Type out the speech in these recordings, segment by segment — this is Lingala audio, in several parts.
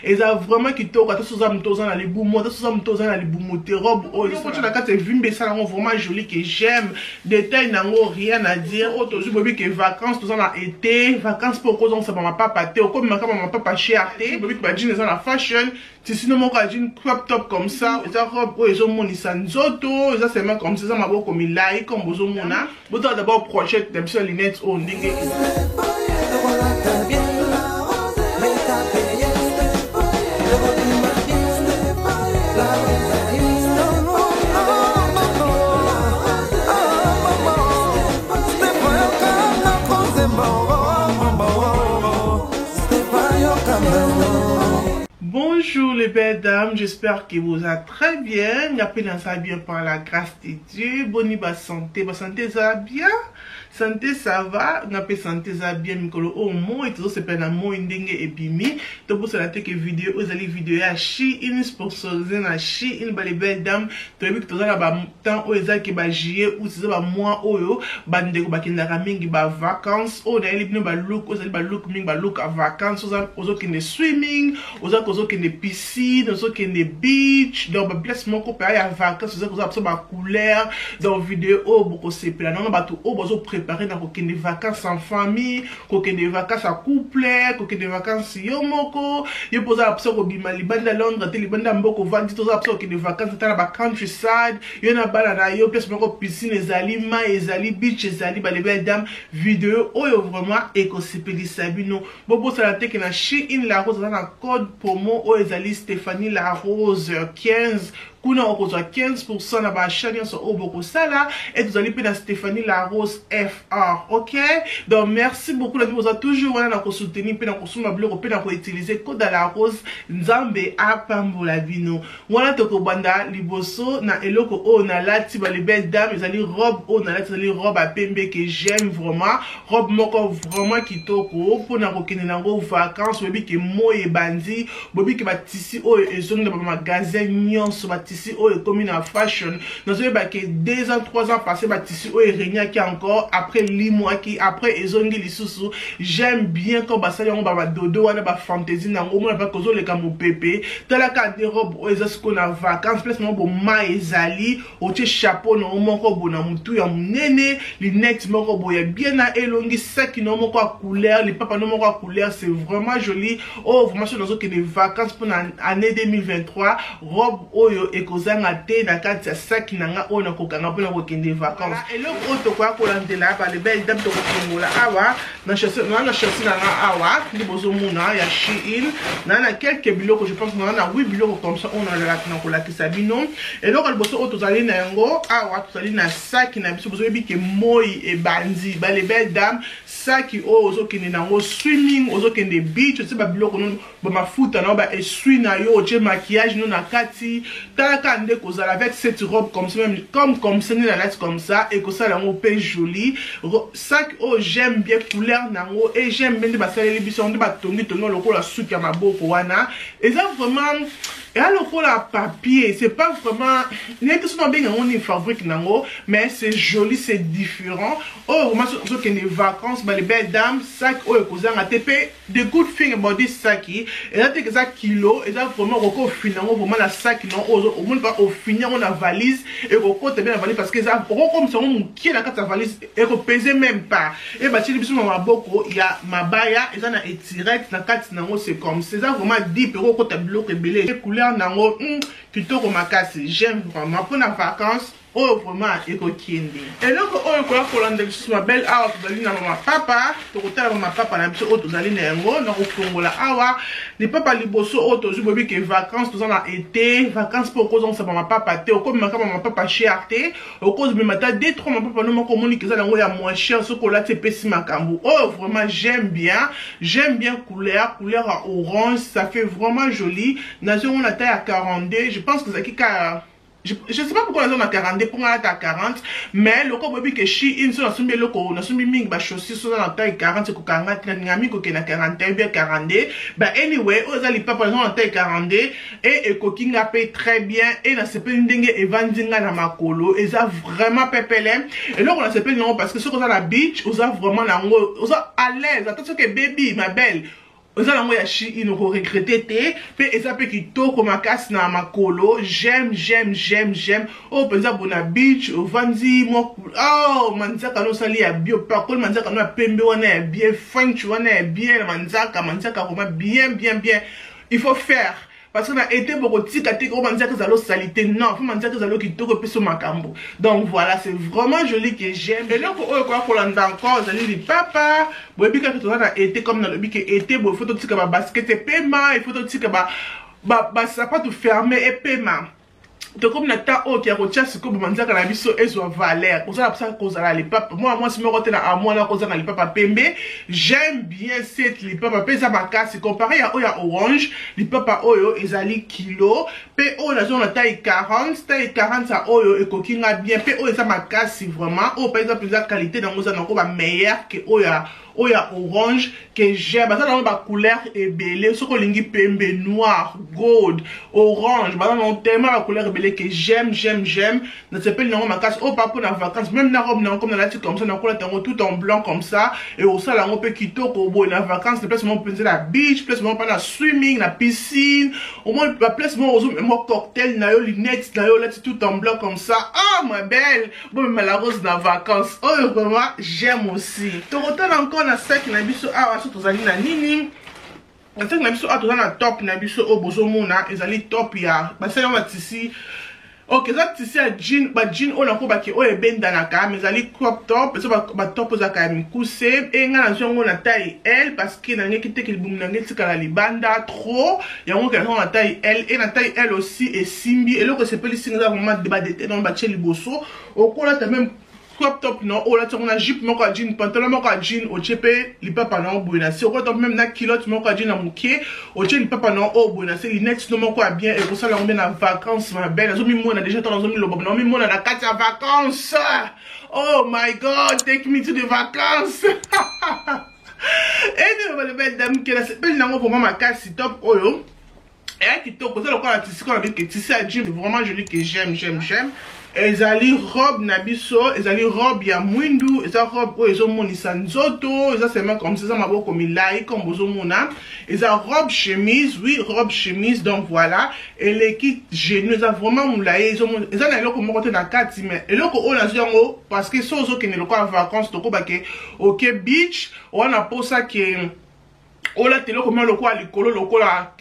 Eza vraiment kitoko, ata soki oza moto oza na libumu, ata soki oza moto oza na libumu te, robe oyo okotia na kati evimbi, esala yango vraiment joli que j'aime. Détail nango, rien à dire. Oyo tozwi, boyebi ke vacances, toza na été, vacances mpo okozongisa bamapapa te, okomemaka bamapapa cher te. Boyebi ke bajean eza na fashion, tissu moko ya jean crop top comme ça. Eza robe oyo ezomonisa nzoto, eza seulement comme ça, eza maboko milai comme bozomona. Botala d'abord projet na biso ya lunette oyo ndenge. Bonjour les belles dames, j'espère que vous allez très bien. Nga ça bien par la grâce de Dieu. Boni ba santé, ba santé ça bien. Santé ça va, nga pe santé ça bien mikolo oyo moi tozosepela na moi ndenge ebimi. Tobosana te ke video oyo ezali video ya Shein, sponsorisé na Shein. Ba les belles dames, toyebi ke toza na ba temps oyo eza ke ba juillet, août, eza ba mois oyo bandeko bakendaka mingi ba vacances. Oyo nayeli bino ba look oyo ezali ba look mingi, ba look ya vacances. Ozokende swimming, oza kozokende piscine, ozokende beach, donc baplace moko mpe ya vacances, oza kozala biso bacouleur. Donc video oyo bokosepela nango, bato oyo bazoprépare na kokende vacances en famille, kokende vacances ya couple, kokende vacances yo moko, yo mpo ozala biso kobima libanda Londres te, libanda mboka ovandi te, ozala biso kokende vacances ata na bacountryside, yo na bana na yo, place moko piscine ezali, mai ezali, beach ezali. Ba les belles dames, video oyo vraiment ekosepelisa bino. Bobosana te ke na Shein La Rose aza na code promo oyo ezali Stéphanie La Rose 15. Kuna okozwa 15% na baachat nyonso oyo bokosala. E tozali mpe na Stéphanie La Rose FR. Ok, donc merci beaucoup na bino boza toujours wana na kosoutenir mpe na kosomba biloko mpe na koutiliser code ya La Rose. Nzambe apambola bino. Wana tokobanda liboso na eloko oyo nalati. Ba les belles dames, ezali robe oyo nalati, ezali robe ya pembe que j'aime vraiment, robe moko vraiment kitoko mpona kokende nango vacances. Boyebi ke moi ebandi, boyebi ke batissu oyo ezongi na bamagasin nyonso, batissu oyo ekomi na fashion. Nazoyeba ke 2 ans, 3 ans passé, batissu oyo eregnaki encore, après limwaki, après ezongi lisusu. J'aime bien quand basali yango babadodo wana, bafantaisie nango, omona mpe kozoleka mopepe. Talaka nde robe oyo eza sikoyo na vacances, place moko bomai ezali, otie chapeau na yo moko boye na motu ya monene, lunette moko boye ya bien na elongi, saki na yo moko ya couleur, lipapa na yo moko ya couleur, c'est vraiment joli. Oyo vraiment soki nazokende vacances mpona année 2023, robe oyo ekozanga te na kati ya saki na nga oyo nakokanga mpona kokende vacances. Eloko oyo tokoya kolandela, ba les belles dames, tokofongola awa na chaussure na chaussure na nga awa nde bozomona ya Shein. Na quelques biloko, je pense na 8 biloko comme ça oyo na kolakisa bino. Eloko ya liboso oyo tozali na yango awa, tozali na saki na biso. Bozoyebi ke moi ebandi, ba les belles dames, saki oyo ozokende nango swimming, ozokende beach, otie babiloko no, bamafuta na yo, baessuie na yo, otie maquillage no na kati. Talaka nde kozala avec cette robe comme ça, même comme ça nde nalati comme ça, ekosala yango mpe joli. Sac oyo j'aime bien couleur nango et j'aime bien nde basaleli biso nde batongi tongi lokola suki ya maboko wana. Eza vraiment eya lokola papier, c'est pas vraiment neti so nabenga yango nini, fabrique nango, mais c'est joli, c'est différent. Oyo vraiment ozokende vacances, ba les belles dames, sac oyo ekozanga te. Mpe the good thing about this saki eza te eza kilo, eza vraiment okoki ofina yango vraiment na saki na oyo omoni mpa ofini yango na valise, ekokota bien na valise parce que eza okokomisa yango mokie na kati ya valise, ekopese même pas. E batieli biso na maboko ya mabaya, eza na etirette na kati nango, c'est comme ça, eza vraiment deep, ekokota biloko ebele. Couleur nango kitoko makasi, j'aime vraiment mpona vacances oyo vraiment ekokende. Eloko oyo koya kolanda lisusu, ma belle, awa tozali na bamapapa. Tokotala bamapapa na biso oyo tozali na yango na kofongola awa. Lipapa liboso oyo tozwi, boyebi ke vacances, toza na été, vacances mpo okozongisa bamapapa te, okomemaka bamapapa cher te, okozomema ata 2 3 mapapa no moko omoni eza nango ya moins cher, soki olati epesi makambo. Oyo vraiment j'aime bien, j'aime bien couleur ya orange, ça fait vraiment joli. Nazwi yango na taille ya 42, je pense que ezalaki ka je sais pas pourquoi naza na 42, mpo nga nata 40, mais loko boyebi ke Shein so nasombi eloko, nasombi mingi bachaussure, so oza na taille 40 ekokanga te, nalinga mingi kokende na 41 bien 42. Ba anyway, oyo eza lipapa, naza na taille 42 e ekoki nga mpe très bien e nasepeli ndenge evandi nga na makolo, eza vraiment pepele. Eloko nasepeli nango parce que soki oza na beach, oza vraiment nango, oza à l'aise, ata soki ebebi, ma belle. Eza nango ya Shein, oko regretter te, pe eza pe kitoko makasi na makolo. J'aime, j'aime, j'aime, j'aime. Oyo penza bona beach, ovandi mwa, oh, manzaka no osali ya bio, pakoli manzaka no ya pembe wana ya bien, French wana ya bien na manzaka, manzaka vraiment bien, bien, bien. Il faut faire. Parce que na été bokotika te ko manzaka ezalo salite, non, faut manzaka ezalo kitoko pe so makambo. Donc voilà, c'est vraiment joli que j'aime. Eloko oyo kwa kolanda encore ezali lipapa. Boyebi kaka toza na été, comme nalobi ke été boye faut totika ba basket epema, il faut totika ba sapatu fermé epema. Tokomi na temps oyo ya kotia sikoyo manzaka na biso ezwa valeur. Kozala pesa kozala lipapa. Mwana mwasi moko te na amwana kozanga lipapa pembe. J'aime bien cette lipapa pe eza makasi comparé ya oyo ya orange. Lipapa oyo ezali kilo pe oyo nazo na taille 40, taille 40 ya oyo ekoki nga bien pe oyo eza makasi vraiment. Oyo par exemple eza qualité nango eza nango ba meilleur que oyo ya oyo ya orange que j'aime. Baza nango ba couleur ebele, soki olingi pembe, noir, gold, orange, baza nango tellement ba couleur ebele que j'aime, j'aime, j'aime. Nasepeli nango makasi. Oyo pa mpona vacances, même na robe nango comme nalati comme ça, nakolata yango tout en blanc comme ça, et osala yango mpe kitoko boye na vacances, na place moko mpenza na beach, place moko mpa na swimming, na piscine, au moins ba place moko ozomema mwa cocktail na yo, lunette na yo, olati tout en blanc comme ça. Ah ma belle, bomema la rose na vacances. Oyo vraiment j'aime aussi. Tokotala encore na sac na biso awa, so tozali na nini? Na sac na biso awa toza na top na biso oyo bozomona, ezali top ya basali yango ba tissu. Ok, eza tissu ya jean, ba jean oyo nakobaki oyo ebendanaka, mais ezali crop top, eza ba top ezalaka ya mikuse. E nga nazwi yango na taille L parce que nangeki te ke libumu na ngai etikala libanda trop, yango ke nazwi na taille L. E na taille L aussi esimbi. Eloko esepelisi nga eza vraiment ba détail nango batie liboso. Okolata même crop top no, olati yango na jupe moko ya jean, pantalon moko ya jean, otie pe lipapa na yo boye na se. Okolata même na culotte moko ya jean na moke, otie lipapa na yo oyo boye na se, lunette no moko ya bien, ekosala yango bien na vacances ma belle. Nazomimona déjà ntango nazomiloba, nazomimona na kati ya vacances. Oh my God, take me to the vacances. Anyway, belle dame, ke nasepeli nango vraiment makasi top oyo. Eya kitoko, eza lokola tissu kaka ke tissu ya jean, vraiment joli que j'aime, j'aime, j'aime. Ezali robe na biso, ezali robe ya mwindu, eza robe oyo ezomonisa nzoto, eza seulement comme ça, eza maboko milai comme bozomona. Eza robe chemise, oui, robe chemise, donc voilà, eleki genou, eza vraiment molai, eza na eloko moko te na kati, mais eloko oyo nazwi yango parce que so ozokende lokola vacances, tokobake oke beach, wana posa ke olata eloko moko lokola likolo, lokola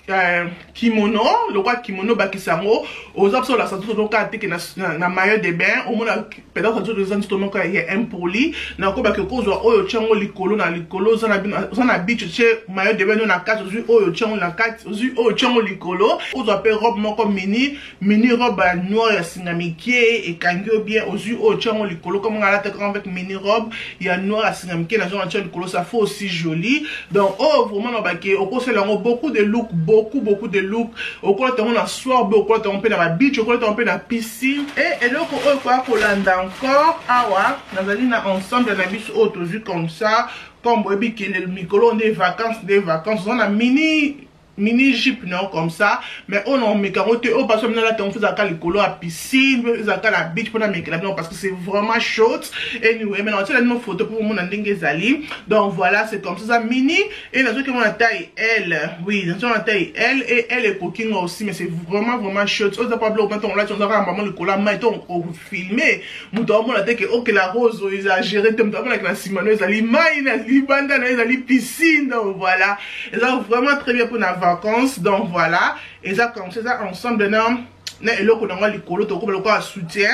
kimono, lokola kimono bakisa yango, oza biso olakisa nzoto lokola teke na maillot de bain, omona peut-être nzoto eza nzoto moko ya impoli. Nakobaki okozwa oyo otie yango likolo na likolo, oza na beach, otie maillot de bain no na kati, ozwi oyo otie yango na kati, ozwi oyo otie yango likolo. Ozwa pe robe moko mini, mini robe ya noir ya singa mike ekangi yo bien, ozwi oyo otie yango likolo, comme nga alataka avec mini robe ya noir ya singa mike, nazwa na tie likolo, ça fait aussi joli. Donc oyo vraiment na bake okosala yango beaucoup de look, beaucoup, beaucoup de look. Okolata yango na soir boye, okolata yango mpe na ba beach, okolata yango mpe na piscine. Et eloko oyo koya kolanda encore awa, nazali na ensemble na biso oyo tozwi comme ça, comme boyebi ke mikolo nde vacances, nde vacances, oza na mini jupe non comme ça, mais on en met carotte au parce que là on faisait à likolo à piscine, ezalaka na beach pona mekela bino parce que c'est vraiment short. Anyway, maintenant on une photo pour mon ndenge ezali. Donc voilà, c'est comme ça, ça mini et nazo ki na taille L. Oui, nazo na taille L et L est cooking aussi, mais c'est vraiment vraiment short. Oza pas bloc quand on l'a on a maman likolo mai to on filmer. Muto amona te ke OK la rose exagéré te, muto amona ke na simano ezali mai na libanda na ezali piscine. Donc voilà, eza vraiment très bien pour na vacances. Donc voilà, eza comme ça, eza ensemble na eloko nango likolo, tokoma lokola soutien.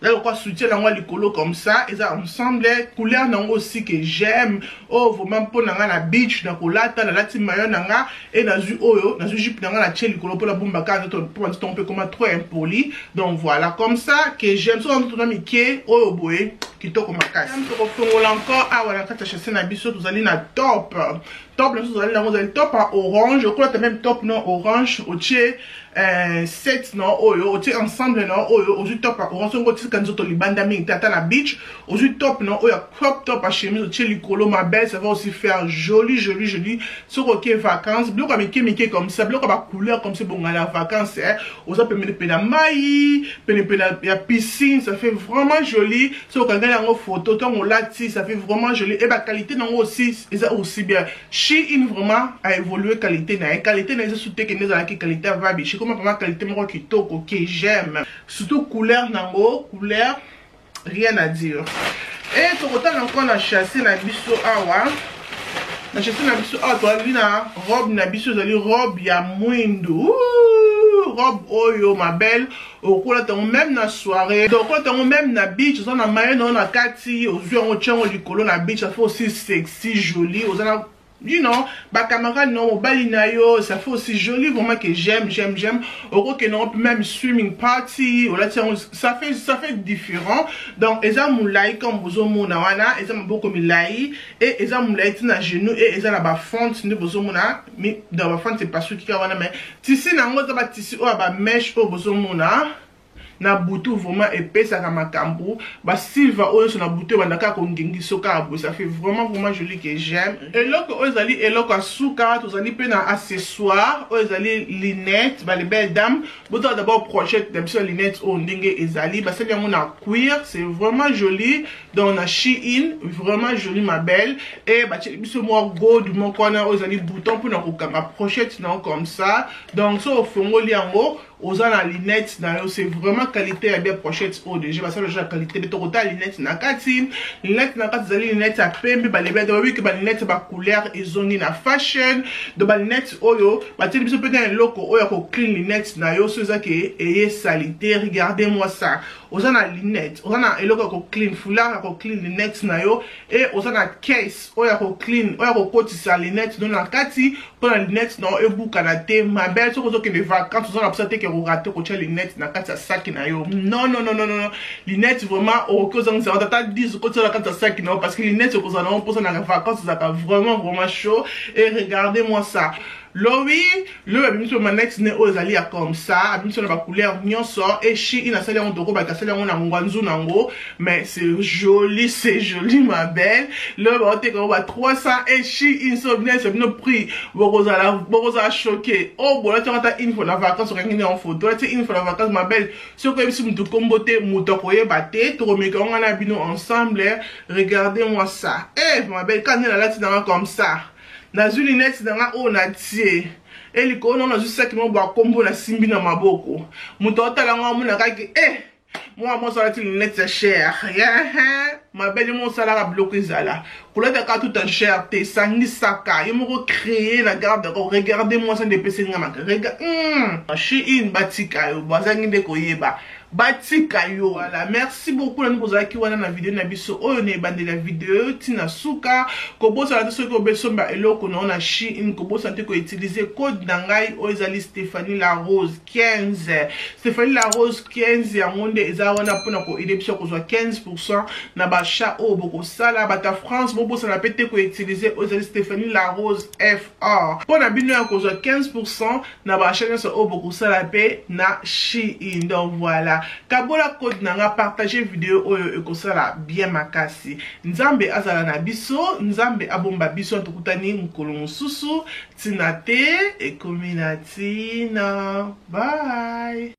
Là, quoi, soutien nango likolo comme ça, eza ensemble, couleur nango aussi que j'aime. Oh, vraiment pour nanga na beach, na kolata, na lati maillot nanga et na zu oyo, na zu jupe nanga na tie likolo pour la bomba ka to pour un peu comme trop impoli. Donc voilà, comme ça que j'aime. So on tourne mike oyo boye kitoko makasi. Toko fongola encore awa na kati ya chasse na biso, tozali na top. Top na biso tozali nango, ezali top ya orange, okolata même top non orange, otie set no oyo, otie ensemble no oyo, ozwi top ya orange, songo otika nzoto libanda mingi te ata na beach, ozwi top no oyo ya crop top ya chemise, otie likolo, ma belle, ça va aussi faire joli, joli, joli. Soki oke vacances, biloko ya mike mike comme ça, biloko ya ba couleur comme ça, bonga na vacances, hein, oza pembeni pe na mai, pene pe na ya piscine, ça fait vraiment joli. Soki okangani Bakangeli yango photo ntango olati, ça fait vraiment joli. Et baqualité nango aussi eza aussi bien. Shein vraiment a évolué qualité na ye. Qualité na eza su te kende ezalaki qualité ya vabiche. Ekoma vraiment qualité moko kitoko que j'aime, surtout couleur nango, couleur, rien à dire. E tokotala encore na chasse na biso awa. Na chasse na biso awa, tozali na robe na biso. Ezali robe ya mwindu. Robe oyo, ma belle, okolata yango même na soirée, donc okolata yango même na beach. Oza na maillot na yo na kati, ozwi yango, tia yango likolo na beach, ça fait aussi sexy, joli. Oza na bacamarade na mobali na yo, ça fait aussi joli, vraiment que j'aime, j'aime, j'aime. Okokende yango même swimming party, olati yango, ça fait différent. Donc eza molai comme bozomona wana, eza maboko milai e eza molai ti na genou e eza na bafente nde bozomona dans bafente epasuki kaka wana, mais tissu na yango eza batissu oyo ya bamèche oyo bozomona na butu. Vraiment epesaka makambo basilva oyo nyonso na butu ebanda kaka kongengiso kaka boye. Ça fait vraiment, vraiment joli que j'aime. Eloko oyo ezali eloko ya suka, tozali mpe na accessoire oyo ezali lunette. Bale belle dame, botala d'abord pochette na biso ya lunette oyo ndenge ezali. Basali yango na cuir, c'est vraiment joli. Donc na Shein, vraiment joli, ma belle. E batieli biso mwa gold moko wana oyo ezali bouton mpona kokanga pochette na yo comme ça. Donc so ofongoli yango, oza na lunette na yo. C'est vraiment qualité ya bien. Pochette oyo déjà basala déjà qualité. Mpe tokotala lunette na kati. Lunette na kati ezali lunette ya pembe. Balebi bayebi ke balunette bacouleur ezongi na fashion. Donc balunette oyo batieli biso mpe na eloko oyo ya koclean lunette na yo so eza ke eye salité. Regardez moi ça: oza na lunette, oza na eloko ya koclean, foulard ya koclean lunette na yo, e oza na case oyo ya koclean, oyo ya kokotisa lunette no na kati mpona lunette na yo ebukana te. Ma belle, soki ozokende vacance, oza na mposa te ke korater kotia lunette na kati ya saki na yo. Non, non, non, non, non, lunette vraiment okoki ozangisa yango ata 10, okotia na kati ya saki na yo, parce que lunette okozala nango mposa na vacance, ezalaka vraiment, vraiment chaud. Et regardez moi ça, lowi lowi abimisi manette ne oyo ezali ya comme ça, abimisi na bacouleur nyonso. E Shein asali yango, tokobaka asali yango na ngwanzu nango, mais c'est joli, c'est joli, ma belle. Lowi baoteka yango ba 300. E Shein so bino bino prix, bokozala choqué. Oyo bolati yango ata une fois na vacance, okangi nde yango photo, olati une fois na vacance, ma belle, soki oyebisi motu kombo te, moto akoyeba te. Tokomeka yango na bino ensemble. Regardez moi ça. Eh ma belle, quand nde nalati nanga comme ça, nazwi lunette na nga oyo natie e likolo nango, nazwi saki moko bakombo nasimbi na maboko, moto aotala ngo amona kaki e mwa mwasi alati lunette ya cher. Mabele mo osalaka biloko ezala kolataka tout en cher te, esangisaka ye moko créé na garde. Regardez moi ça nde epesi nga maka. Shein batika yo, bazangi nde koyeba, batika yo. Voilà, merci beaucoup nani bozalaki wana na video na biso oyo na ebandeli ya video ntina suka. Kobosana te, soki obesomba eloko na yo na Shein, kobosana te koutiliser code na ngai oyo ezali Stéphanie La Rose 15. Stéphanie La Rose 15, yango nde eza wana mpona koaider biso kozwa 15% na baachat oyo bokosala. Bato ya France, bobosana mpe te koutiliser oyo ezali Stéphanie La Rose FR mpona bino ya kozwa 15% na baachat nyonso oyo bokosala mpe na Shein. Donc voilà, kabola code na nga, partage video oyo, ekosala bien makasi. Nzambe azala na biso, Nzambe abomba biso. Tokutani mokolo mosusu. Ntina te ekomi na ntina. Bye.